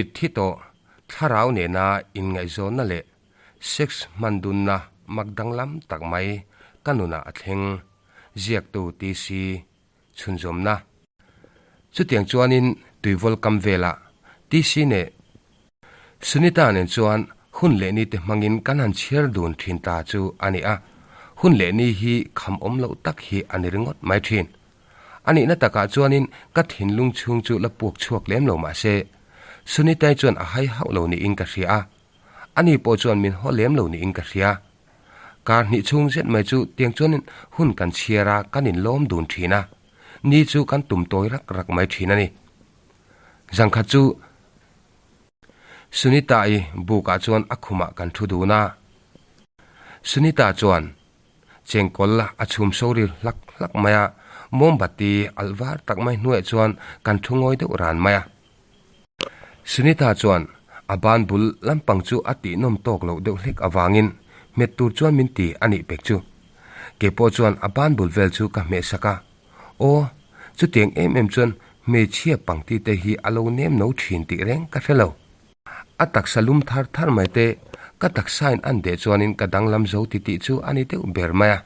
Mitthi tawh thlarau nena inngaihzawnna leh sex hman dunna mak danglam tak mai ka nunah a thleng, ziaktu TC chhunzawmna. Chutiang chuanin tuivawl kam velah TC neh Sunita nen chuan hun leh ni te hmangin kan han chhiar dun thin ta chu a ni a, hun leh ni hi kham awm loh tak hi a ni ringawt mai thin. A nihna takah chuanin ka thinlung chhung chu la puak chhuak lem lo mah se, Sunitai chuan a hai hauh lo niin ka hria a, ani pawh chuan min haw lem lo niin ka hria. Kar hnih chhung zet mai chu tiang chuanin hun kan chhiar a, kan inlawm dun thin a, ni chu kan tum tawi rak rak mai thin a ni. Zangkhat chu Sunita-i bukah chuan a khumah kan thu dun a, Sunita chuan Chengkawl a chhum so ri hlak hlak mai a, mombati alh var tak mai hnuaiah chuan kan thu ngawi deuh ran mai a. Sunita chuan a ban bul lampang chu a tihnawm tawk loh deuh hlek avangin hmet tur chuan min ti a nih pek chu. Keipawh chuan a ban bul vel chu ka hmeh sak a, Aw, chutiang em em chuan hmeichhia pangti te hi a lo nem no thin tih reng ka hre lo. A taksa lum thar thar mai te, ka taksain an deh chuanin ka danglam zo ti tih chu a ni deuh ber mai a.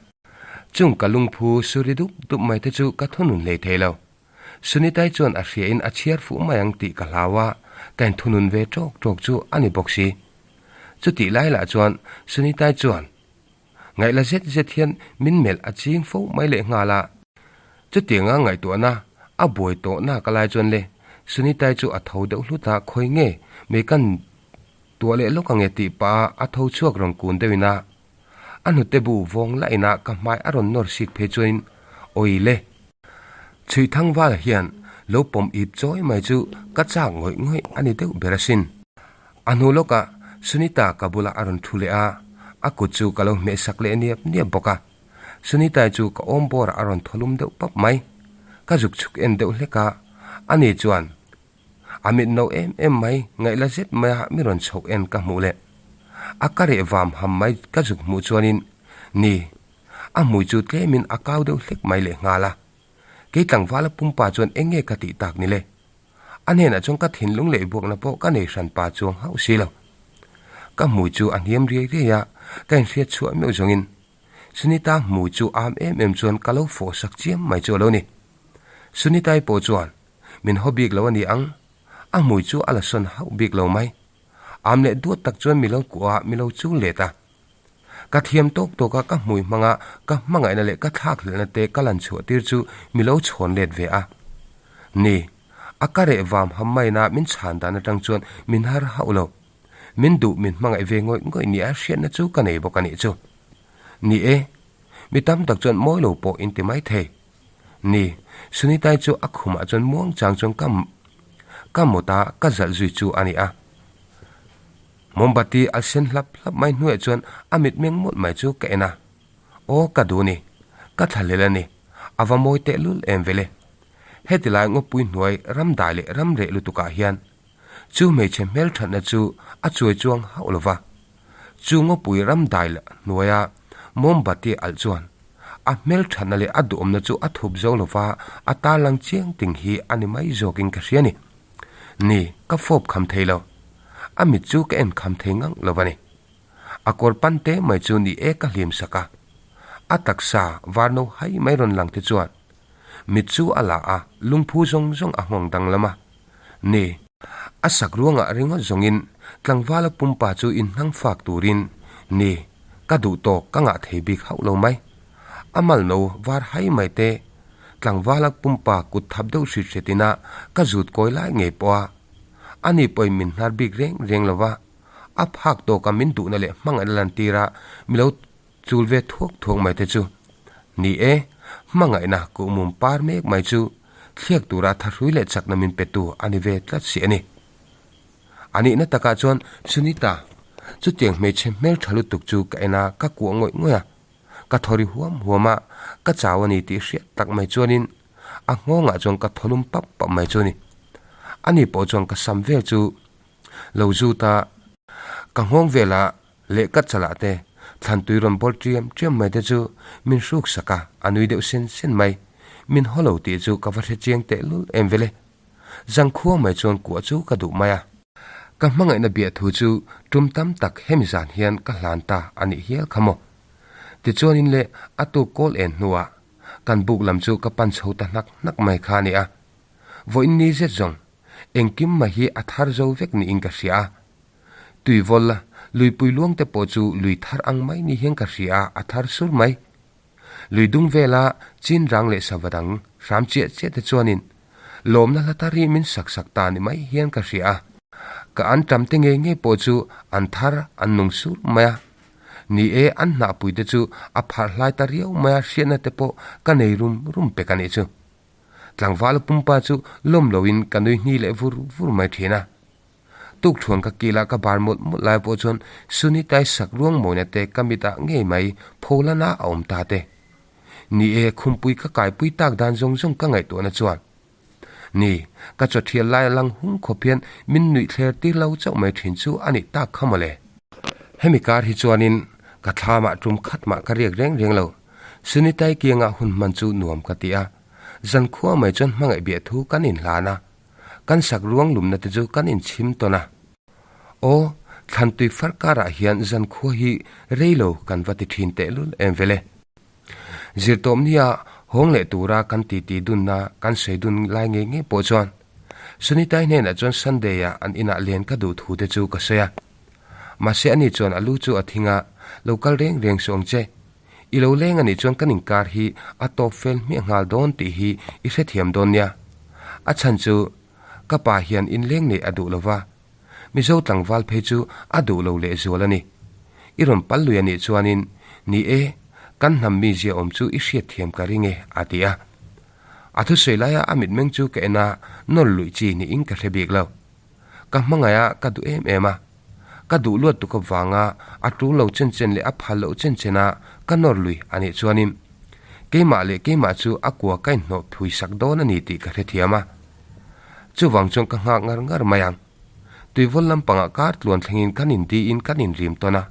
Chung ka lungphu suri dup dup mai te chu ka thunun hlei thei lo. Sunitai chuan a hriain a chhiar fuh mai ang tih ka hlau a, ka inthunun ve tawk tawk chu a ni bawk si. Chutih lai lah chuan Sunitai chuan Ngaihla zet zet hian min melh a ching fo mai leh nghal a. Chutianga ngaihtuahna a buai tawh nak a lai chuan le Sunitai chu a tho deuh hlut a, khawi nge mei kan tuah leh lawk ange tih pah a a tho chhuak rawn kun deuhin a, a hnute bu vawng lah ina ka hmai a rawn nawr sik phei chuanin awi le. Chhuih thangval hian lo pawm ip chawi mai chu ka chak ngawih ngawih a ni deuh ber asin. A hnu lawkah Sunita ka bulah a rawn thu leh a, a kut chu ka lo hmeh sak leh niap niap bawk a. Sunitai chu ka awm bawrah a rawn thaw lum deuh pap mai. Ka zuk chhuk en deuh hlek a, ani chuan a mit no em em mai ngaihla zet maia mi rawn chhoh en ka hmuh leh a ka reh vam ham mai ka zuk hmuh chuanin ni a hmui chu tlemin a kau deuh hlek mai leh nghal a. Kei tlangvala pumpa chuan eng nge ka tih tak ni le? A hnenah chuan ka thinlung leh buakna pawh ka nei hran pa chuang hauh si lo. Ka hmui chu a hniam riai riai a, ka inhriat chhuah meuh zawngin Sunita hmui chu am em em chuan ka lo fawh sak chiam mai chu a lo ni. Sunitai pawh chuan min haw bik lo a ni ang, a hmui chu a la sawn hauh bik lo mai. Am leh duat tak chuan mi lo kuah a, mi lo chul let a. Ka thiam tawk tawk a, ka hmui hmanga ka hmangaihna leh ka thlakhlelhna te ka lan chhuah tir chu mi lo chhawn let ve a. Ni, a ka reh vam ham maina min chhan dan atang chuan min har hauh lo. Min duh min hmangaih ve ngawih ngawih nia hriatna chu ka nei bawk a nih chu. Ni e, mi tam tak chuan mawi lo pawh in ti mai thei. Ni, Sunitai chu a khumah chuan muang chang chuan ka ka mawt a, ka zalh zui chu a ni a. Mombati a sen hlap hlap mai hnuaiah chuan a mitmeng mawlh mai chu ka en a. Aw ka duh ni, ka thlahlel a ni, a va mawi tehlul em vele. Heti lai ngawpui hnuai ram dai leh ram reh lutukah hian chu hmeichhe hmelthatna chu a chuai chuang hauh lo va. Chu ngawpui ram dai leh hnuaia mombati alh chuan a hmelthatna leh a duhawmna chu a thup zo lo va, a tarlang chiang ting hi a ni mai zawkin ka hria ni. Ni, ka fawp kham thei lo. A mit chu ka en kham thei ngang lo a ni. A kawr pan te mai chu ni e ka hlim sak a. A taksa var no hai mai rawn lang te chuan mit chu a la a, lungphu zawng zawng a nghawng danglam a. Ni, a sak ruangah ringawt zawngin tlangvala pumpa chu inhnang fak turin ni ka duh tawk ka ngah thei bik hauh lo mai. A mal no var hai mai te tlangvala pumpa kut thap deuh hrit hret ina ka zut kawi lai ngei pawh a, ani pawhin min hnar bik reng reng lo va, a phak tawka min duhna leh hmangaihna lantir a mi lo chul ve thuak thuak mai te chu. Ni e, hmangaihna kuhmum par mek mai chu thliak tura thahrui leh chakna min petu a ni ve tlat si a ni. A nihna takah chuan Sunita, chutiang hmeichhe hmeltha lutuk chu ka en a, ka kuah ngawih ngawih a. Ka thaw ri huam huam a, ka chau a ni tih hriat tak mai chuanin a nghawngah chuan ka thaw lum pap pap mai chu a ni. Ani pawh chuan ka sam vel chu lo zut a, ka nghawng vela leh ka chalah te thlan tui rawn bawl ṭiam ṭiam mai te chu min hruk sak a, a nui deuh sen sen mai. Min haw lo tih chu ka va hre chiang teh lul em vele. Zangkhua mai chuan kuah chu ka duh mai a. Ka hmangaihna biah thu chu tum tam tak hemi zan hian ka hlan ta a nih hial kha maw. Tichuanin le a tuk kawl en hnuah kan buk lam chu ka pan chho ta hnak hnak mai kha a ni a. Vawiin ni zet zawng engkim mai hi a thar zo vek niin ka hria a. Tuivawl luipui luang te pawh chu lui thar ang mai ni hian ka hria a, a thar sur mai. Lui dung vela chin rang leh sava dang hram chiah chiah te chuanin lawmna hla tar hi min sak sak ta ni mai hian ka hria a. Ka an tam te ngei ngei pawh chu an thar an nung sur mai a. Ni e, an hnahpui te chu a pharh hlai ta riau mai a, hriatna te pawh ka nei rum rum pek a nih chu. Tlangval pumpa chu lawm loin ka nui hni leh vur vur mai thin a. Tukthuan ka kila ka bar mawlh mawlh lai pawh chuan Sunitai sak ruang mawina te ka mitah ngei mai pholana a awm ta te. Ni e, khumpui ka kaipui tak dan zawng zawng ka ngaihtuahna chuan. Ni, ka chawthial lai a lang hung khawp hian min nuih thler tir lo chauh mai thin chu a nih tak kha mawle. Hemi kar hi chuanin ka thlamah tum khat mah ka riak reng reng lo. Sunitai kiangah hun hman chu nuam ka ti a. Zankhua mai chuan hmangaih biah thu kan inhlan a. Kan sak ruang lumna te chu kan inchhim tawn a. Aw, thlantui far karah hian zankhua hi rei lo kan va ti thin tehlul em vele. Zirtawpnia hawng leh tura kan titi dunna kan sawi dun lai ngei ngei pawh chuan Sunitai hnenah chuan Sunday-ah an inah len ka duh thu te chu ka sawi a. Mahse ani chuan a lu chu a thing a, Lo kal reng reng suh ang che. I lo leng a nih chuan kan inkar hi a tawp fel hmiah nghal dawn tih hi i hrethiam dawn nia. A chhan chu ka pa hian inleng neih a duh lo va, Mizo tlangval phei chu a duh lo lehzual a ni. I rawn pal lui a nih chuanin, Ni e, kan hnam mizia awm chu i hriatthiam ka ring e, a ti a. A thusawi laia a mitmeng chu ka en a, nawr luih chi niin ka hre bik lo. Ka hmangaih a, ka duh em em a. Ka duh luat tuk avanga a tul lo chen chen leh a phal loh chen chen a ka nawr lui a nih chuanin keimah leh keimah chu a kua ka inhnawh phui sak dawn a ni tih ka hrethiam a. Chuvang chuan ka nghak ngar ngar mai ang. Tuivawl lampangah kar tluan thlengin kan indiin kan inrim tawn a.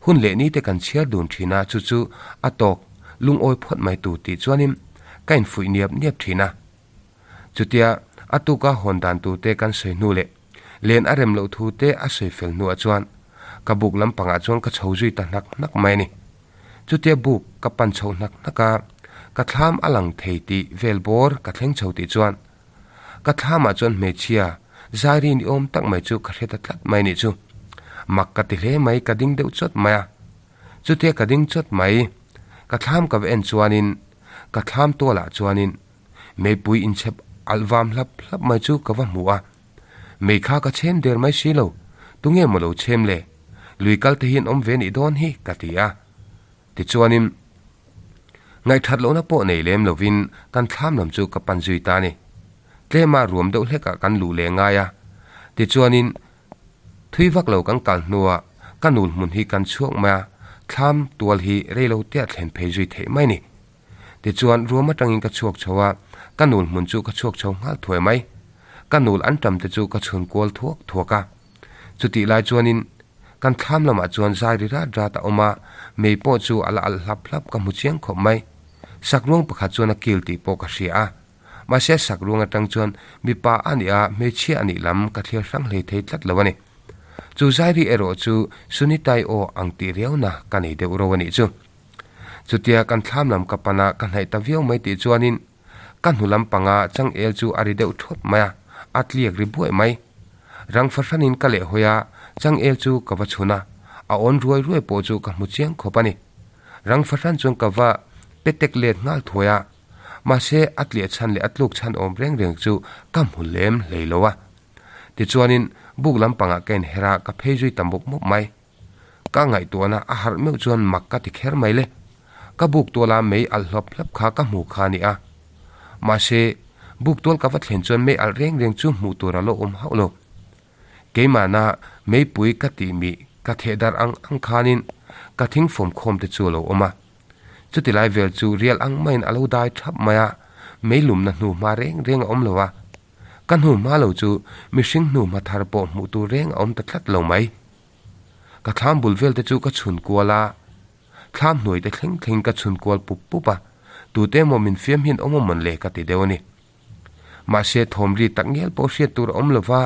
Hun leh nite kan chhiar dun thin a, chu chu a tawk lungawi phawt mai tur tih chuanin ka infuih niap niap thin a. Chutia a tuka hawn dan turte kan sawi hnu leh len a rem loh thu te a sawi fel hnuah chuan ka buk lampangah chuan ka chho zui ta hnak hnak mai a ni. Chutia buk ka pan chho hnak hnak a, ka thlam a lang thei tih vel bawr ka thleng chho tih chuan ka thlamah chuan hmeichhia zairi ni awm tak mai chu ka hre ta tlat mai nih chu. Mak ka ti hle mai ka ding deuh chawt mai a. Chutia ka ding chawt mai ka thlam ka va en chuanin ka thlam tualah chuanin Meipui inchhep alh vam hlap hlap mai chu ka va hmu a, mei kha ka chhem der mai si lo, tunge maw lo chhem le, lui kal te hian awm ve nih dawn hi ka ti a. Tichuanin ngaihthat lohna pawh nei lem lovin kan thlam lam chu ka pan zui ta a ni. Tlema ruam deuh hlekah kan luh leh ngai a, tichuanin thui vak lo kan kal hnuah ka nul hmun hi kan chhuak mai a, thlam tual hi reilo tea thlen phei zui theih mai ni. Tichuan, ruam atangin ka chhuak chho a, ka nul hmun chu ka chhuak chho nghal thuai mai. Ka nul an tam te chu ka chhun kual thuak thuak a. Chutih lai chuanin kan thlam lamah chuan zai ri rat rat a awm a, mei pawh chu a la alh hlap hlap ka hmu chiang khawp mai. Sakruang pakhat chuan a kil tih pawh ka hria a. Mahse sakruang atang chuan mipa a nih a, hmeichhia a nih lam ka thlir hrang hlei thei tlat lo a ni. Chu zai ri erawh chu Sunitai aw ang tih riauna ka nei deuh ro a nih chu. Chutia kan thlam lam ka pan a, ka hnaih ta viau mai tih chuanin ka hnu lam panga changel chu a ri deuh thawt mai a, a tliak ri buaih mai. Rang fahranin ka leh hawi a, changel chu ka va chhun a, a awn ruai ruai pawh chu ka hmu chiang khawp a ni. Rang fahran chuan ka va pe tek let nghal thuai a, mahse a tliah chhan leh a tluk chhan awm reng reng chu ka hmu lem hlei lo a. Tichuanin buk lampangah ka inher a, ka phei zui ta mup mup mai. Ka ngaihtuahna a harh meuh chuan mak ka ti kher mai le. Ka buk tuala mei alh hlawp hlawp kha ka hmu kha a ni a. Mahse, buk tual ka va thlen chuan mei alh reng reng chu hmuh tur a lo awm hauh lo. Keimahna meipui ka tih mih ka theh darh ang ang khanin ka thing fawm khawm te chu a lo awm a. Chuti lai vel chu rial ang maiin a lo dai thap mai a, mei lumna hnu hma reng reng a awm lo a. Ka hnu hma lo chu mihring hnu hma thar pawh hmuh tur reng a awm ta tlat lo mai. Ka thlam bul vel te chu ka chhun kual a, thlam hnuai te thleng thleng ka chhun kual pup pup a, tute emaw min fiam hian awm awm mawn le ka ti deuh a ni. Mahse thawm ri tak ngial pawh hriat tur a awm lo va,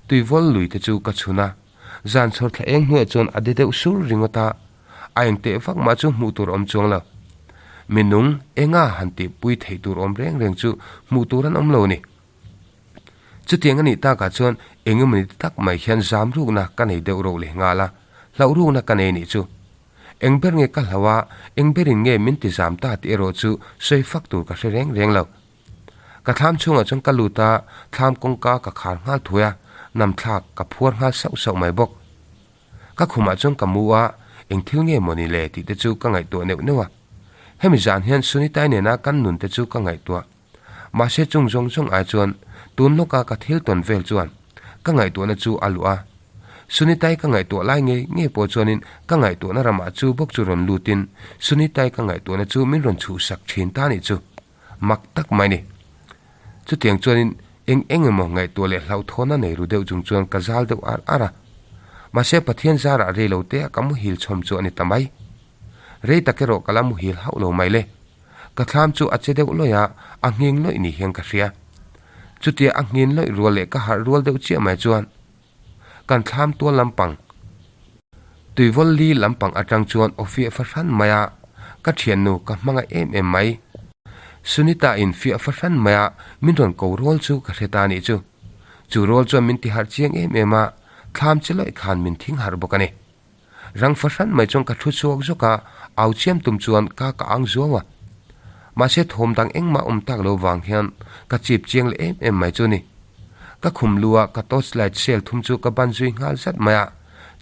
Tuivawl lui te chu ka chhun a, zan chhawr thla eng hnuaiah chuan a de deuh sur ringawt a, a eng teh vak mah chu hmuh tur a awm chuang lo. Mi nung enga han tihpui theih tur awm reng reng chu hmuh tur an awm lo ni. Chutiang a nih takah chuan eng emawni tak mai hian zam rukna ka nei deuh roh leh nghal a, hlauh rukna ka nei nih chu. Eng ber nge ka hlauh a, eng berin nge min ti zam ta tih erawh chu sawi fak tur ka hre reng reng lo. Ka thlam chhungah chuan ka lut a, thlam kawngka ka khar nghal thui a, namthlak ka phuar nghal sauh sauh mai bawk. Ka khumah chuan ka mu a, eng thil nge mawni le tih te chu ka ngaihtuah neuh neuh a. Hemi zan hian Sunitai nena kan nun te chu ka ngaihtuah. Mahse chung zawng zawng ai chuan tun lawka ka thil tawn vel chuan ka ngaihtuahna chu a luh a. Sunitai ka ngaihtuah lai ngei ngei pawh chuanin ka ngaihtuahna ramah chu bawk chu rawn lutin Sunitai ka ngaihtuahna chu min rawn chhuhsak thin ta nih chu. Mak tak mai ni. Chutiang chuanin eng eng emaw ngaihtuah leh hlauhthawn a nei ru deuh chung chuan ka zal deuh ar ar a. Mahse Pathian zarah rei lo te a ka muhil chhawm chu a ni ta mai. Rei tak erawh ka la muhil hauh lo mai le. Ka thlam chu a che deuh lawih a, a nghing lawih ni hian ka hria. Chutia a nghin lawih rual leh ka harh rual deuh chiah mai chuan kan thlam tual lampang, tuivawl li lampang atang chuan aw fiah fahran mai a, ka thiannu ka hmangaih em em mai. Sunita in fiah fahran mai a min rawn ko rual chu ka hre ta nih chu. Chu rual chuan min ti harh chiang em em a, thlam che lawih khan min thing harh bawk a ni. Rang fahran mai chuan ka thu chhuak zawk a, au chiam tum chuan ka ka ang zuau a. Mahse thawm dang engmah awm tak lo vang hian ka chip chiang leh em em mai chu ni. Ka khum lu a ka torch light sel thum chu ka ban zui nghal zat mai a,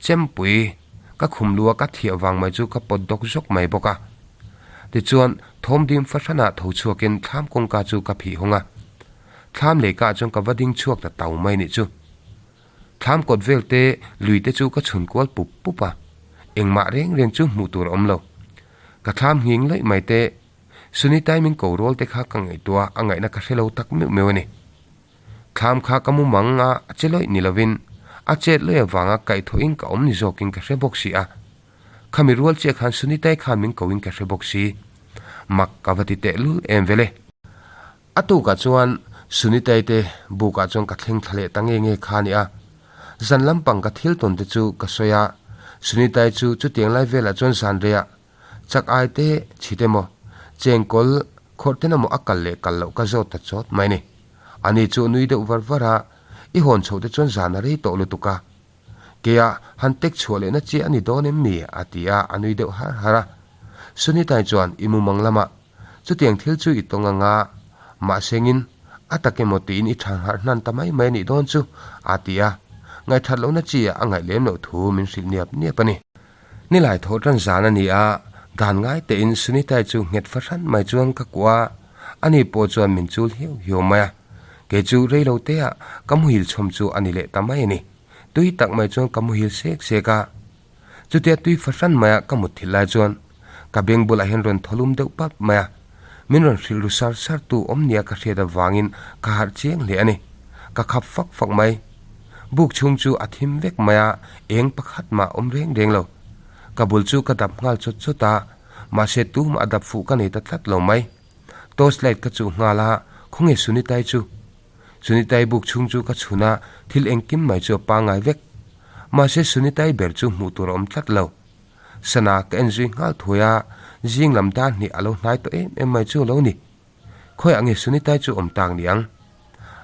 chempui ka khum lu a ka thiah vang mai chu ka pawt dawk zawk mai bawk a. Tichuan thawm dim fahranah tho chhuakin thlam kawngka chu ka phih hawng a. Thlam leikah chuan ka va ding chhuak ta tau mai nih chu. Thlam kawt vel te lui te chu ka chhun kual pup pup a, engmah reng reng chu hmuh tur a awm lo. Ka thlam nghing lawih mai te, Sunitai min ko rual te kha ka ngaihtuah a ngaihna ka hre lo tak meuh meuh a ni. Thlam kha ka mu mang a, a che lawih ni lovin a chet lawih avanga kaihthawhin ka awm ni zawkin ka hre bawk si a. Khami rual chiah khan Sunitai khan min koin ka hre bawk si. Mak ka va ti tehlul em vele. A tukah chuan Sunitai te bukah chuan ka thleng thla leh ta nge nge kha a ni a. Zan lampang ka thil tawn te chu ka sawi a, Sunitai chu chutiang lai velah chuan zan reiah chak ai te chhit emaw, chengkawl khawrh ten emaw a kal leh kal loh ka zawt ta chawt mai ni. Ani chu nui deuh var var a, I hawn chhoh te chuan zan a rei tawh lutuk a. Keia han tek chhuah lehna chiah a ni dawn em ni? a ti a, a nui deuh har har a. Sunitai chuan i mumang lamah Chutiang thil chu i tawng anga, mahsengin a tak emaw tiin i than harh hnan ta mai mai a nih dawn chu, a ti a. Ngaihthat lohna chi ah a ngaih lem loh thu min hrilh niap niap a ni. Nilai thawh tan zan a ni a, dan ngai tein Sunitai chu nghet fahran mai chuan ka kuah a, ani pawh chuan min chul hiau hiau mai a. Kei chu rei lo te ah ka muhil chhawm chu a ni leh ta mai a ni. Tui tak mai chuan ka muhil sek sek a. Chutia tui fahran maia ka mut thil lai chuan ka beng bulah hian rawn thaw lum deuh pap mai a, min rawn hrilh ru sar sar tu awm nia ka hriat avangin ka harh chiang hle a ni. Ka khap fak fak mai. Buk chhung chu a thim vek mai a, eng pakhat mah awm reng reng lo. Ka bul chu ka dap nghal chawt chawt a, mahse tumah a dap fuh ka nei ta tlat lo mai. Torch light ka chuh nghal a, khawnge Sunitai chu? Sunitai buk chhung chu ka chhun a, thil engkim mai chu a pangngai vek. Mahse Sunitai ber chu hmuh tur a awm tlat lo. Sana ka en zui nghal thuai a, zing lam dar hnih a lo hnai tawh em em mai chu a lo ni. Khawiah nge Sunitai chu awm tak ni ang?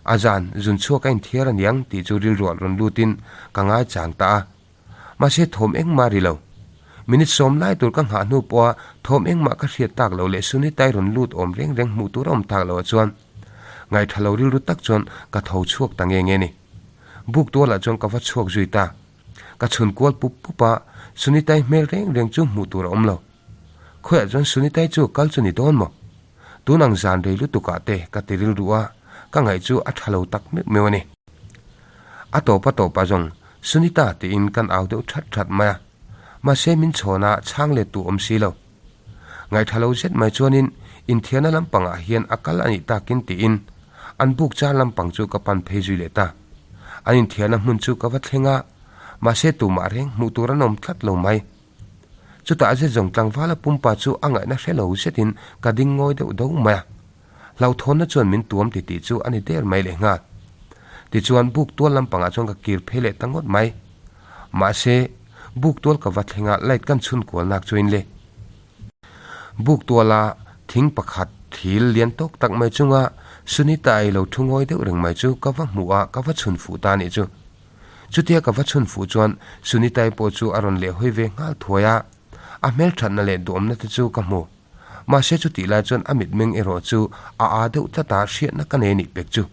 A zan zun chhuak a inthiar a niang tih chu rilruah rawn lutin ka ngai chang ta a. Mahse thawm engmah ri lo. Minute sawm lai tur ka nghah hnu pawha thawm engmah ka hriat tak loh leh Sunitai rawn lut awm reng reng hmuh tur a awm tak loh ah chuan ngaihṭha lo rilru tak chuan ka tho chhuak ta nge nge ni. Buk tualah chuan ka va chhuak zui ta. Ka chhun kual pup pup a, Sunitai hmel reng reng chu hmuh tur a awm lo. Khawiah chuan Sunitai chu kal chu ni dawn maw? Tun ang zan rei lutukah te ka ti rilru a, ka ngaih chu a tha lo tak meuh meuh a ni. A tawp a tawp a zawng, Sunita tiin kan au deuh that that mai a. Mahse min chhawn a chhang let tu awm si lo. Ngaihṭha lo zet mai chuanin inthiarna lampangah hian a kal a nih takin tiin an buk char lampang chu ka pan phei zui leh ta. An inthiarna hmun chu ka va thleng a, mahse tumah reng hmuh tur an awm tlat lo mai. Chutah zet zawng tlangvala pumpa chu a ngaihna hre lo zetin ka ding ngawi deuh do mai a. Hlauhthawnna chuan min tuam titih chu a ni der mai leh nghal. Tichuan buk tual lampangah chuan ka kir phei leh ta ngawt mai. Mahse, buk tual ka va thleng a, light kan chhun kual nak chuin le. Buk tuala thing pakhat thil lian tawk tak mai chunga Sunita ei lo thu ngawi deuh reng mai chu ka va hmuh a, ka va chhun fuh ta a nih chu. Chutia ka va chhun fuh chuan Sunitai pawh chu a rawn lehhawi ve nghal thuai a, a hmelthatna leh duhawmna te chu ka hmu. Mahse chutih lai chuan a mitmeng erawh chu a aa deuh tlat a, hriatna ka nei nih pek chu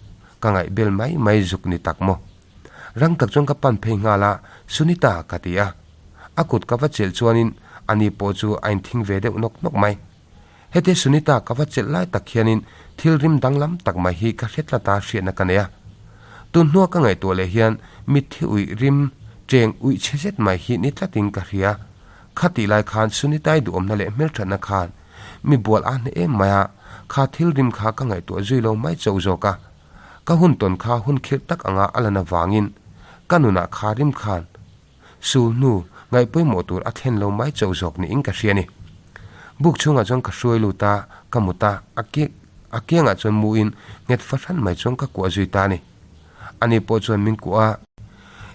ka ngaihbel mai mai zuk ni tak maw. Rang tak chuan ka pan phei nghal a, Sunita ka ti a. A kut ka va chelh chuanin ani pawh chu a inthing ve deuh nawk nawk mai. Hetia Sunita ka va chelh lai tak hianin thil rim danglam tak mai hi ka hre tlat a hriatna ka nei a. Tun hnua ka ngaihtuah leh hian mitthi uih rim cheng uih chhe zet mai hi ni tlatin ka hria. Khatih lai khan Sunitai duhawmna leh hmelthatna khan mi bual a hne em mai a, kha thil rim kha ka ngaihtuah zui lo mai chauh zawk a. Ka hun tawn kha hun khirh tak anga a lan avangin ka nunah kha rim khan sul hnu ngaih pawimawh tur a thlen lo mai chauh zawk niin ka hria a ni. Buk chhungah chuan ka hruai lut a, ka mut a, a kiangah chuan muin nghet fahran mai chuan ka kuah zui ta a ni. Ani pawh chuan min kuah a,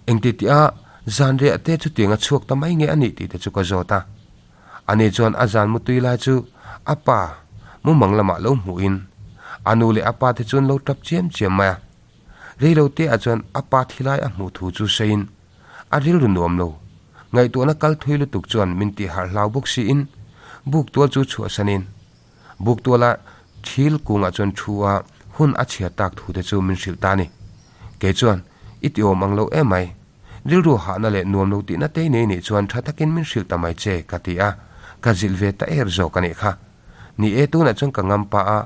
engti tih a zan riah te chutiang a chhuak ta mai nge a nih tih te chu ka zawt a. Ani chuan a zan mutui lai chu a pa mumang lamah lo hmuhin a nu leh a pa te chuan lo tap chiam chiam mai a. Reilo te ah chuan a pa thi lai a hmuh thu chu sawiin a rilru nuam lo. Ngaihtuahna kal thui lutuk chuan min tih harh hlau bawk siin buk tual chu chhuahsanin Buk tuala thil kungah chuan thu a hun a chhiat tak thu te chu min hrilh ta a ni. Kei chuan, I ti awm ang lo em mai. Rilru hahna leh nuam lo tihna te nei nih chuan tha takin min hrilh ta mai che, ka ti a, ka zilh ve ta er zawk a nih kha. Ni e, tunah chuan ka ngam pah a,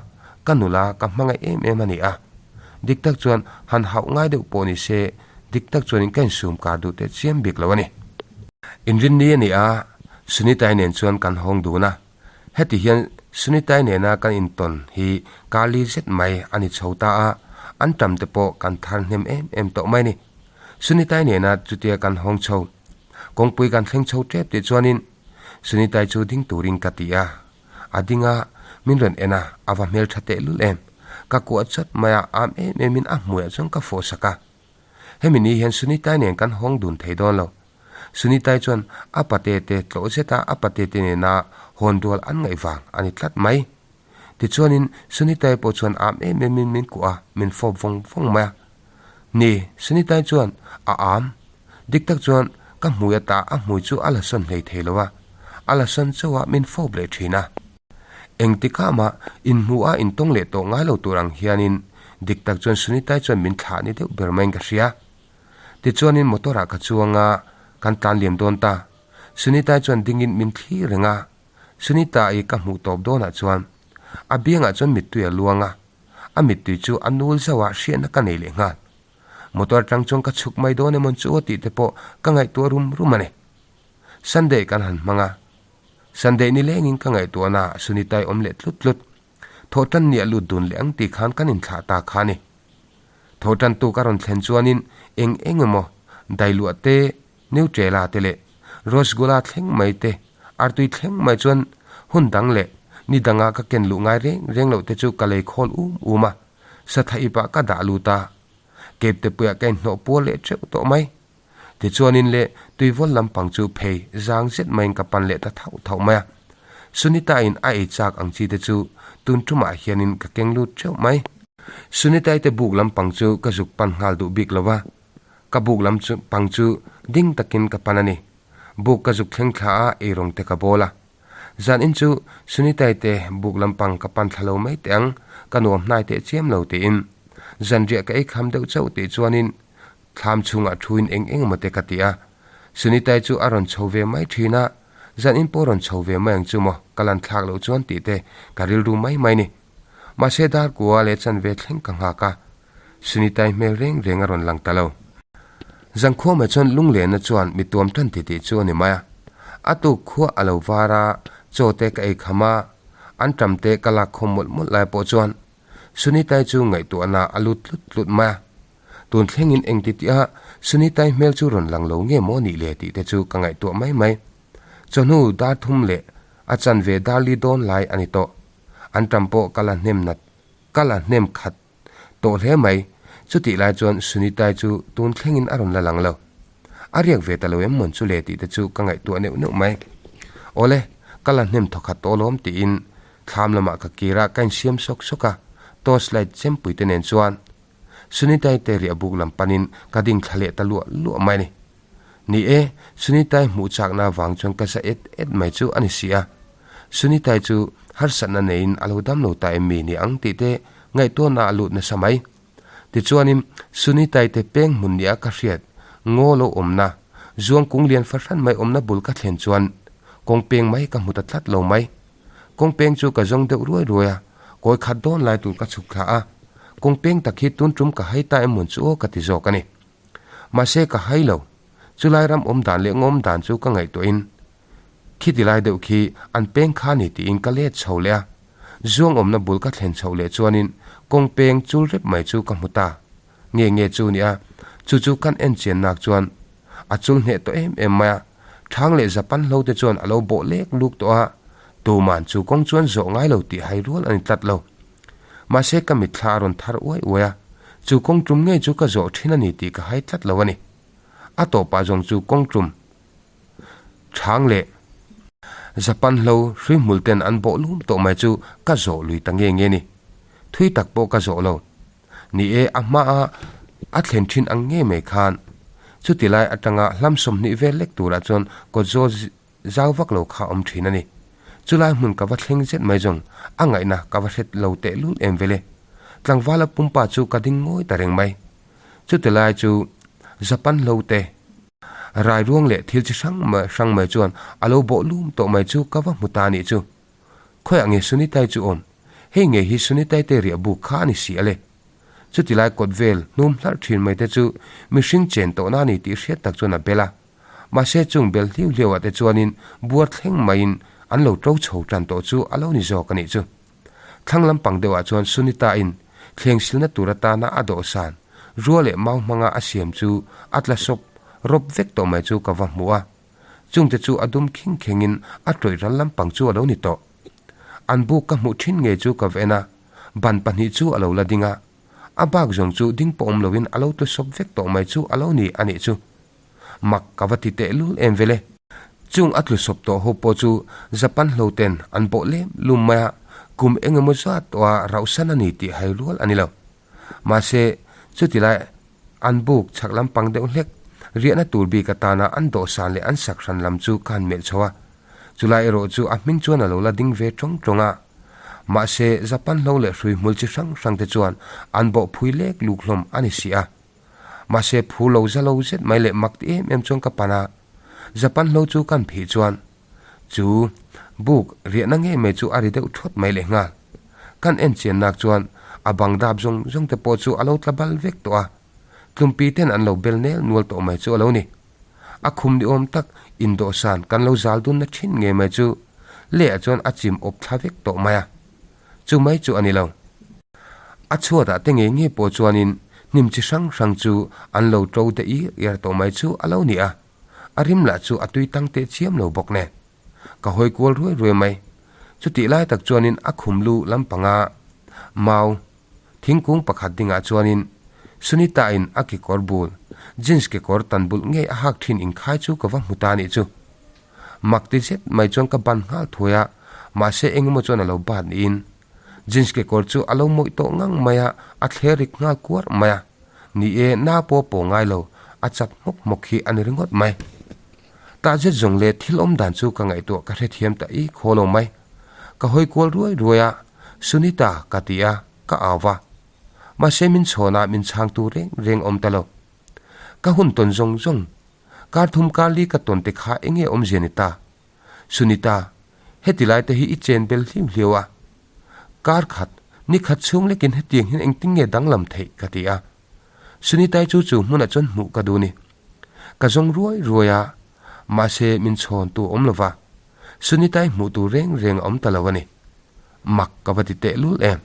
ka nula ka hmangaih em em a ni a. Dik tak chuan han hauh ngai deuh pawh ni se, dik tak chuanin ka insum kar duh teh chiam bik lo a ni. Inrinni a ni a, Sunitai nen chuan kan hawng dun a. Heti hian Sunitai nena kan intawn hi kali zet mai a ni chho ta a, an tam te pawh kan thar hnem em em tawh mai a ni. Sunitai nena chutia kan hawng chho, kawngpui kan thleng chho tep tih chuanin Sunitai chu ding turin ka ti a, a ding a, min rawn en a, a va hmeltha tehlul em. Ka kuah chawt mai a, am em emin a hmuiah chuan ka fawh sak a. Hemi ni hian Sunitai nen kan hawng dun thei dawn lo. Sunitai chuan a pate te tlawh zeta a pate te nena hawn rual an ngaih vang a ni tlat mai. Tichuanin Sunitai pawh chuan am em emin min kuah a, min fawp vawng vawng mai a. Ni, Sunitai chuan a am. Dik tak chuan ka hmui ata a hmui chu a la sawn hlei thei lo a, a la sawn chauh a min fawp leh thin a. Engtikah mah inhmu a intawng leh tawh ngai lo tur ang hianin dik tak chuan Sunitai chuan min thlah ni deuh ber maiin ka hria. Tichuanin motor ah ka chuang a, kan tlan liam dawn ta. Sunitai chuan dingin min thlir reng a, Sunita-i ka hmuh tawp dawnah chuan a biangah chuan mittui a luang a, a mittui chu a nul zauh a hriatna ka nei leh nghal. Motor atang chuan ka chhuk mai dawn emawn chu aw tih te pawh ka ngaihtuah rum rum a ni. Sunday kan han hmang a, Sunday ni lengin ka ngaihtuahna ah Sunitai awm leh tlut tlut. Thawhtan ni a lut dun leh ang tih khan kan inthlah ta kha a ni. Thawhtan tuk a rawn thlen chuanin eng eng emaw Dailuah te, Nutella te leh Rosgulla thleng mai te, artui thleng mai chuan hun dang leh ni danga ka ken luh ngai reng reng loh te chu ka lei khawl um um a, satha ipah ka dah lut a, Cape te puiah ka inhnawh pual leh teuh tawh mai. Tichuanin le tuivawl lampang chu phei zang zet maiin ka pan leh ta thauh thauh mai a. Sunita-in a ei chak ang chi te chu tun tumah hianin ka keng lut teuh mai. Sunita-i te buk lampang chu ka zuk pan nghal duh bik lo va, ka buk lam chu pang chu ding takin ka pan a ni. Buk ka zuk thleng thla a, eirawng te ka bawl a. Zan in chu Sunita-i te buk lampang ka pan thla lo mai teh ang, ka nuam hnai teh chiam lo tiin. Zanriah ka ei kham deuh chauh tih chuanin Thlam chhungah thuin eng eng emaw te ka ti a, Sunitai chu a rawn chho ve mai thin a, zan in pawh rawn chho ve mai ang chu maw, ka lan thlak loh chuan tih te ka rilru mai mai ni. Mahse dar kua leh chanve thleng ka nghak a, Sunitai hmel reng reng a rawn lang ta lo. Zankhua mai chuan Lunglenna chuan mi tuam tan ti tih chu a ni mai a, a tuk khua a lo var a, chaw te ka ei kham a, an tam te ka lak khawm mawlh mawlh lai pawh chuan Sunitai chu ngaihtuahna a lut tlut tlut mai a. Tun thlengin engti tih a Sunitai hmel chu rawn lang lo nge maw nih le tih te chu ka ngaihtuah mai mai. Chawhnu dar thum leh a chanve dar li dawn lai a ni tawh. An tam pawh ka la hnem nat ka la hnem khat tawh hle mai. Chutih lai chuan Sunitai chu tun thlengin a rawn la lang lo. A riak ve ta lo em mawn chu le tih te chu ka ngaihtuah neuh neuh mai. Awle, ka la hnem thawkhat tawh alawm tiin thlam lamah ka kir a, ka insiam sawk sawk a, torch light chempui te nen chuan Sunitai te riah buk lam panin ka ding thla leh ta luah luah mai a ni. Ni e, Sunitai hmuh chakna avang chuan ka za et et mai chu a ni si a. Sunitai chu harsatna neiin a lo dam lo ta em mi ni ang tih te ngaihtuahna a lut nasa mai. Tichuanin Sunitai te peng hmun nia ka hriat ngaw lo awmna, zuang kung lian fahran mai awmna bul ka thlen chuan kawng peng mai ka hmu ta tlat lo mai. Kawng peng chu ka zawng deuh ruai ruai a, kawi khat dawn lai tur ka chhuk thla a. Kawng peng tak hi tun tum ka hai ta em mawn chu aw ka ti zawk a ni. Mahse ka hai lo, chulai ram awm dan leh ngawm dan chu ka ngaihtuahin khiti lai deuh khi an peng kha ni tiin ka let chho leh a, zuang awmna bul ka thlen chhoh leh chuanin kawng peng chul rep mai chu ka hmu ta nge nge chu nia, chu chu kan en chian nak chuan a chul hneh tawh em em mai a, thang leh Japan hlo te chuan a lo bawh lek luk tawh a, tuman chu kawng chuan zawh ngai lo tih hai rual a ni tlat lo. Mahse ka mitthla a rawn thar uai uai a, chu kawng tum ngei chu ka zawh thin a ni tih ka hai tlat lo a ni. A tawpah zawng chu kawng tum chhang leh Japan hlo hrui hmul ten an bawh lum tawh mai chu ka zawh lui ta nge nge ni. Thui tak pawh ka zawh lo. Ni e, a hmaa a thlen thin ang ngei mai khan chuti lai atanga hlam 20 vel lek turah chuan kawtzawl Zau vak lo kha awm thin a ni. Chulai hmun ka va thleng zet mai zawng, a ngaihna ka va hret lo teh lul em vele. Tlangvala pumpa chu ka ding ngawi ta reng mai. Chuti lai chu Japan hlo te, rai ruang leh thil chi hrang hrang mai chuan a lo bawh lum tawh mai chu ka va hmu ta anih chu. Khawiah nge Sunitai chu awm? Hei ngei hi Sunitai te riah buk kha a ni si a le. Chuti lai kawt vel hnum hlarh thin mai te chu mihring chen tawhna a ni tih hriat tak chuan a bel a. Mahse chung bel hliau hliau ah te chuanin buar thleng maiin an lo to chho tan tawh chu a lo ni zawk a nih chu. Thlang lampang deuh ah chuan Sunita in thleng silna tur atana a dawhsan, rua leh mau hmanga a siam chu a tla sawp rawp vek tawh mai chu ka va hmu a. Chungte chu a dum khing khengin a tawih ral lampang chu a lo ni tawh. An buk ka hmuh thin ngei chu ka va en a, ban pahnih chu a lo la ding a. A bak zawng chu ding pawh awm loin a lo tlu sawp vek tawh mai chu a lo ni a nih chu. Mak ka va ti teh lul em vele. Chung a tlu sawp tawh ho pawh chu Japan hlo ten an bawh lem lum mai a, kum eng emaw zat tawha rauhsan a ni tih hai rual a ni lo. Mahse, chuti lai an buk chhak lampang deuh hlek riahna tur bik atana an dawhsan leh an sak hran lam chu ka han melh chho a. Chulai erawh chu a hming chuan a lo la ding ve tawng tawng a. Mahse, Japan hlo leh hrui hmul chi hrang hrang te chuan an bawh phui lek luk hlawm a ni si a. Mahse phu lo za lo zet mai leh mak ti em em chuan ka pan a, Japan hlo chu kan phih chuan chu buk riahna ngei mai chu a ri deuh thawt mai leh nghal. Kan en chian nak chuan a bang dap zawng zawng te pawh chu a lo tla bal vek tawh a, tlumpi ten an lo bel nel nual tawh mai chu a lo ni. A khum ni awm tak indawhsan kan lo zal dunna thin ngei mai chu lehah chuan a chim awp thla vek tawh mai a. Chu mai chu a ni lo. A chhuatah te ngei ngei pawh chuanin hnim chi hrang hrang chu an lo to de ir iar tawh mai chu a lo ni a, a rim lah chu a tui tang teh chiam lo bawk nen. Ka hawi kual ruai ruai mai. Chutih lai tak chuanin a khum lu lampanga mau thingkung pakhat dingah chuanin Sunita-in a kekawr bul, jeans kekawr tan bulh ngei a hak thin inkhai chu ka va hmu ta anih chu. Mak ti zet mai chuan ka ban nghal thuai a, mahse eng emaw chuan a lo bat niin. Jeans kekawr chu a lo mawih tawh ngang mai a, a thler rik nghal kuar mai a. Ni e, na pawh pawh ngai lo, a chat hmawk hmawk hi a ni ringawt mai. Tah zet zawng leh thil awm dan chu ka ngaihtuah ka hrethiam ta i khaw lo mai. Ka hawi kual ruai ruai a, Sunita ka ti a, ka au va. Mahse min chhawn a, min chhangtu reng reng awm ta lo. Ka hun tawn zawng zawng Kar thum kar li ka tawn te kha enge awmzia ni ta? Sunita, heti lai te hi i chen bel hliu hliau a. Kar khat, ni khat chhung lekin hetiang hian engtin nge danglam theih ka ti a. Sunitai chu chu hmunah chuan hmuh ka duh ni. Ka zawng ruai ruai a, mahse min chhawn tu awm lova. Sunitai hmuh tur reng reng a awm ta lo a ni. Mak ka va ti tehlul em.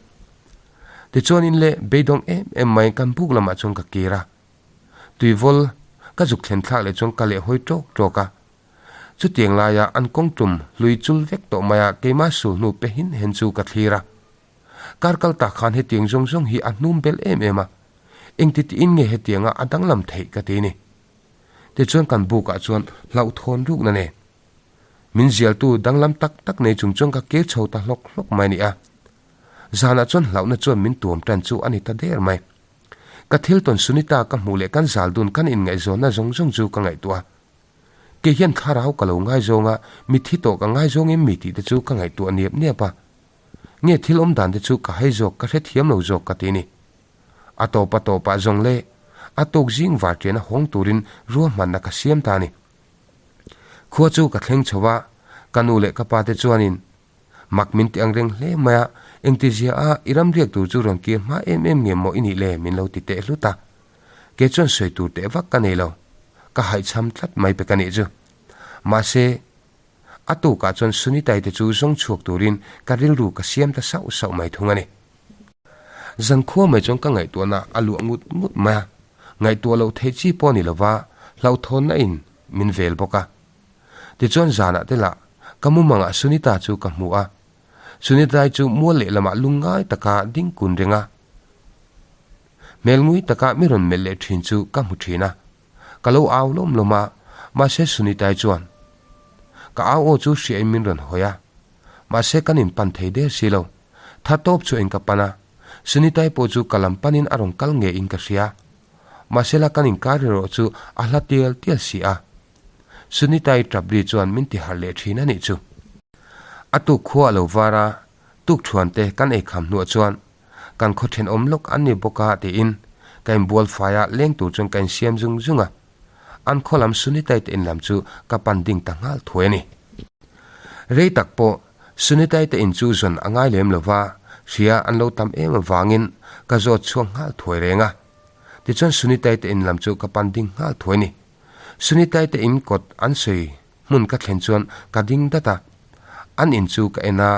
Tichuanin le beidawng em em mai kan buk lamah chuan ka kir a. Tuivawl ka zuk thlen thlak leh chuan ka leh hawi tawk tawk a. Chutiang laia an kawng tum hlui chul vek tawh mai a keimah sul hnu pe hin hen chu ka thlir a. Kar kal tak khan hetiang zawng zawng hi a hnum bel em em a. Engti tiin nge hetianga a danglam theih ka ti ni. Tichuan kan bukah chuan hlauhthawn rukna nen min zialtu danglam tak tak nei chung chuan ka kir chho ta hlawk hlawk mai a ni a. Zanah chuan hlauhna chuan min tuam tan chu a ni ta der mai. Ka thil tawn Sunita ka hmuh leh kan zal dun kan inngaihzawnna zawng zawng chu ka ngaihtuah a. Kei hian thlarau ka lo ngaizawng a, mitthi tawh ka ngaizawng em mi tih te chu ka ngaihtuah niap niap a. Nge thil awm dan te chu ka hai zawk ka hrethiam lo zawk ka ti ni. A tawp a tawpah zawng le a tuk zing varṭian a hawng turin ruahmanna ka siam ta a ni. Khua chu ka thleng chho a, ka nu leh ka pa te chuanin mak min ti ang reng hle mai a, engtizia a i ram riak tur chu rawn kir hma em em nge maw i nih le min lo ti teh hlut a. Kei chuan sawi tur teh vak ka nei lo, ka haihchham tlat mai pek a nih chu. Mahse, A tukah chuan Sunitaite chu zawng chhuak turin ka rilru ka siam ta sauh sauh mai thung a ni. Zankhua mai chuan ka ngaihtuahna a luah ngut ngut mai a, ngaihtuah loh theih chi pawh a ni lova, hlauhthawnna in min vel bawk a. Tichuan zanah te lah ka mumangah Sunita chu ka hmu a, Sunitai chu mual lehlamah lungngai taka ding kun reng a, hmel ngui taka mi rawn melh leh thin chu ka hmu thin a. Ka lo au lawm lawm a, mahse Sunitai chuan ka au aw chu hriain min rawn hawi a, mahse kan inpan thei der si lo. Tha tawp chu eng ka pan a, Sunitai pawh chu ka lam panin a rawn kal ngeiin ka hria. Mahse la kan inkar erawh chu a hla tial tial si a. Sunitai tap ri chuan min ti harh leh thin a nih chu. A tuk khua a lo var a, tuk thuan te kan eikham hnuah chuan Kan khaw thenawm lawk an ni bawk a tiin ka inbual fai a, leng tur chuan ka insiam zung zung a. An khaw lam Sunitai te in lam chu ka pan ding ta nghal thuai a ni. Rei tak pawh Sunitai te in chu zawn a ngai lem lo va, hria an lo tam em avangin ka zawt chhuak nghal thuai reng a. Tichuan Sunitai te in lam chu ka pan ding nghal thuai a ni. Sunitai te in kawt an sawi Hmun ka thlen chuan ka ding dat a, an in chu ka en a.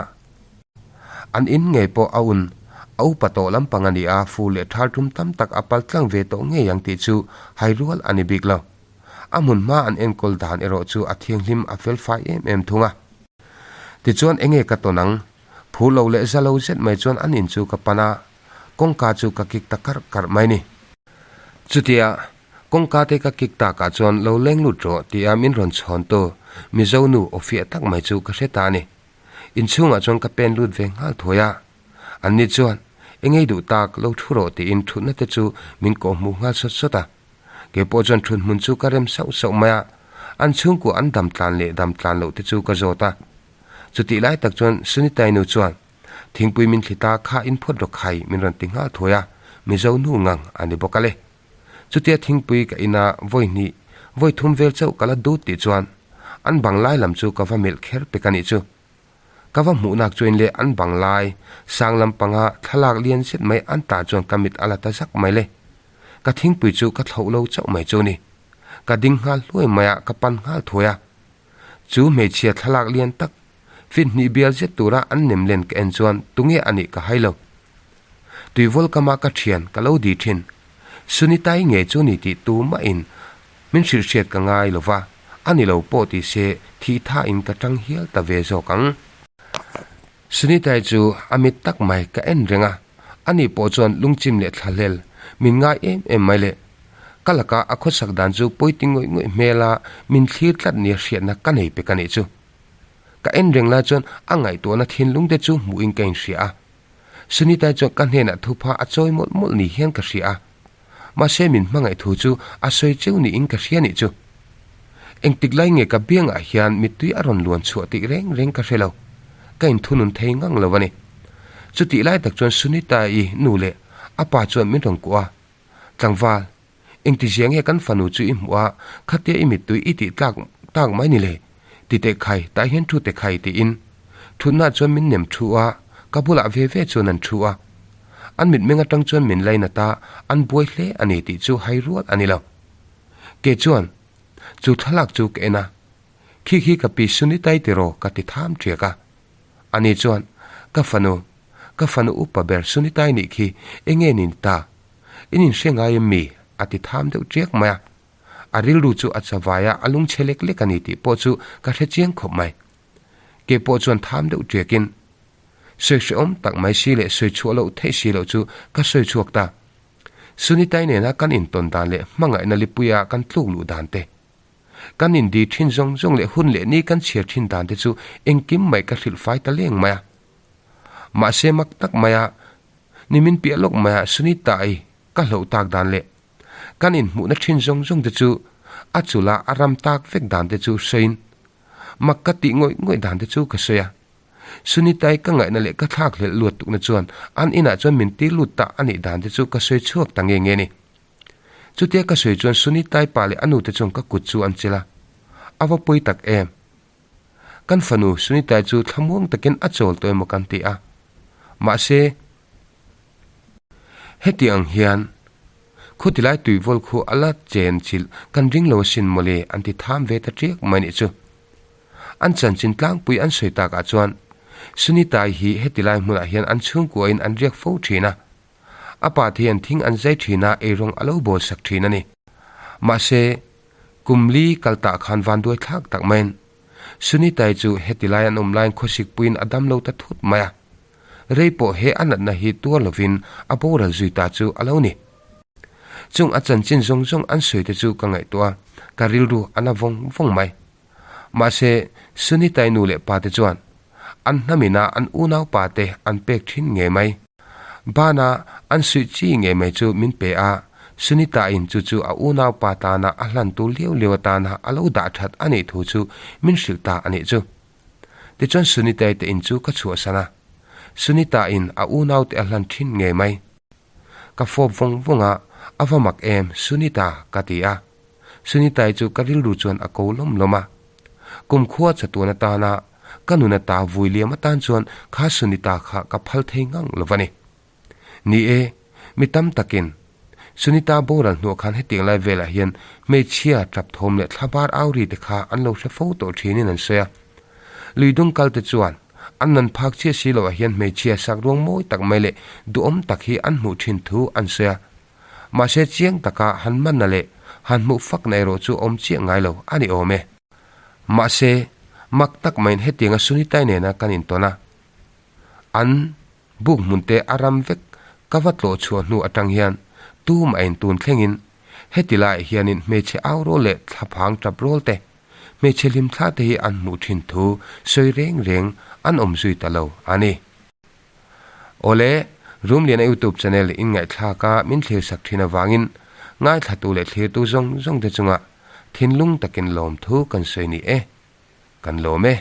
An in ngei pawh a un, a upa tawh lampang a ni a, fu leh thal tum tam tak a pal tlang ve tawh ngei ang tih chu hai rual a ni bik lo. A hmun hma an enkawl dan erawh chu a thianghlim a fel fai em em thung a. Tichuan enge ka tawn ang? Phur lo leh za lo zet mai chuan an in chu ka pan a, kawngka chu ka kik ta karh karh mai ni. Chutia Kawngka te ka kik takah chuan lo leng lut rawh tia min rawn chhawn tu Mizo nu aw fiah tak mai chu ka hre ta a ni. Inchhungah chuan ka pen lut ve nghal thuai a. Anni chuan eng ei duh tak lo thu rawh tiin thutna te chu min kawhhmuh nghal sawt sawt a. Kei pawh chuan thut hmun chu ka rem sauh sauh mai a. An chhungkua an dam tlan leh dam tlan loh te chu ka zawt a. Chutih lai tak chuan Sunitai nu chuan thingpui min thli ta kha in phawt rawh khai min rawn ti nghal thuai a, Mizo nu ngang a ni bawk a le. Chutia thingpui ka ina vawi hnih, vawi thum vel chauh ka la dut tih chuan an bang lai lam chu ka va melh kher pek a nih chu. Ka va hmuh nak chuan leh an bang lai sang lam panga thlalak lian zet mai an tah chuan ka mit a la ta zak mai le. Ka thingpui chu ka thlauh lo chauh mai chu ni. Ka ding nghal hluai mai a, ka pan nghal thuai a. Chu hmeichhia thlalak lian tak, fit hnih bial zet tura an nem len ka en chuan tunge a nih ka hai lo. Tuivawl kama ka thian ka lo di thin. Sunitai nge chu ni tih tu mahin min hrilh hriat ka ngai lo va, a ni lo pawh ti se thih thain ka tang hial ta ve zawk ang. Sunitai chu a mit tak mai ka en reng a, ani pawh chuan lungchim leh thlahlel min ngai em em mai le. Ka laka a khawsak dan chu pawiti ngawih ngawih hmela min thlir tlat nia hriatna ka nei pek a nih chu. Ka en reng lai chuan a ngaihtuahna thinlung te chu hmuhin ka inhria a. Sunitai chuan ka hnenah thupha a chawi mawlh mawlh ni hian ka hria a. Mahse min hmangaih thu chu a sawi cheu niin ka hria nih chu. Engtik lai nge ka biangah hian mittui a rawn luan chhuah tih reng reng ka hre lo. Ka inthunun thei ngang lo a ni. Chutih lai tak chuan Sunita-i nu leh a pa chuan min rawn kuah a. Tlangval, engtizia nge kan fanu chu i hmuh a, khatia i mittui i tih tlak tak mai ni le? Ti teh khai, tah hian thu teh khai tiin thutna chuan min nem thu a, ka bulah ve ve chuan an thu a. An mitmeng atang chuan min lainat a, an buai hle a ni tih chu hai rual a ni lo. Ke chuan chu thlalak chu ka en a, Khi khi ka pi Sunitai tiraw ka ti tham ṭiak a. Ani chuan, Ka fanu, ka fanu upa ber Sunitai nih khi enge ni ni ta? In inhre ngai em mi? a ti tham deuh ṭiak mai a. A rilru chu a chavai a, a lungchhe lek lek a ni tih pawh chu ka hre chiang khawp mai. Kei pawh chuan tham deuh ṭiakin, Sawi hrehawm tak mai si leh sawi chhuah loh theih si loh chu ka sawi chhuak ta. Sunitai nena kan intawn dan leh hmangaihna lipuia kan tluk luh dan te, kan indi thin zawng zawng leh hun leh ni kan chhiar thin dan te chu engkim mai ka hrilh fai ta leng mai a. Mahse mak tak maia nimin piah lawk maia Sunitai ka hloh tak dan leh kan inhmuhna thin zawng zawng te chu a chula a ram tak vek dan te chu sawiin mak ka tih ngawih ngawih dan te chu ka sawi a. Sunitai ka ngaihna leh ka thlak hlelh luat tukna chuan an inah chuan min tir lut ta a nih dan te chu ka sawi chhuak ta nge nge ni. Chutia ka sawi chuan Sunitai pa leh a nu te chuan ka kut chu an chil a, a va pawi tak em? Kan fanu Sunitai chu thlamuang takin a chawl tawh emaw kan ti a, mahse, Heti ang hian khutilai tuivawl khu a la chen chilh kan ring lo asin mawle an ti tham ve ta ṭiak mai nih chu. An chanchin tlangpui an sawi takah chuan Sunitai hi hetilai hmunah hian an chhungkuain an riak fo ṭhin a. A pa te hian thing an zai ṭhin a, eirawng a lo bawl sak ṭhin a ni. Mahse, kum li kal tah khan vanduai thlak tak maiin Sunitai chu hetilai an awm laiin khawsikpuiin a dam lo ta thut mai a. Rei pawh he a natna hi tuar lovin a boral zui ta chu a lo ni. Chung a chanchin zawng zawng an sawi te chu ka ngaihtuah a, ka rilru a na vawng vawng mai. Mahse, Sunitai nu leh pa te chuan an hnamina an unau pa te an pek thin ngei mai. Bana an suih chi ngei mai chu min pe a, Sunita-in chu chu a unau pa tana a hlan tur liau liau atana a lo dah that a nih thu chu min hrilh ta a nih chu. Tichuan Sunita-i te in chu ka chhuahsan a, Sunita-in a unaute a hlan thin ngei mai. Ka fawp vawng vawng a, A va mak em, Sunita, ka ti a. Sunita-i chu ka rilru chuan a ko lawm lawm a. Kumkhua chatuan atana ka nun ata vui liam atan chuan kha Sunita kha ka phal thei ngang lo va ni. Ni e, mi tam takin Sunita boral hnuah khan hetiang lai velah hian hmeichhia tap thawm leh thlabar au ri te kha an lo hre fo tawh thinin an sawi a. Lui dung kal te chuan an nan phak chiah si loah hian hmeichhia sak ruang mawi tak mai leh duhawm tak hi an hmuh thin thu an sawi a. Mahse chiang taka han manna leh han hmuh fakna erawh chu awm chiah ngai lo a ni awm e. Mahse, mak tak maiin hetianga Sunitai nena kan intawn a, an. Buk hmun te a ram vek ka va tlawh chhuah hnu atang hian tum a intun thlengin heti laiah hianin hmeichhe au rawl leh thlaphang tap rawl te, hmeichhe hlimthla te hi an hmuh thin thu sawi reng reng an awm zui ta lo a ni. Awle, Rumliana YouTube channel in ngaihthlak a min thlir sak thin avangin ngaithlatu leh thlirtu zawng zawng te chungah thinlung takin lawmthu kan sawi ni e. Kan lawm e.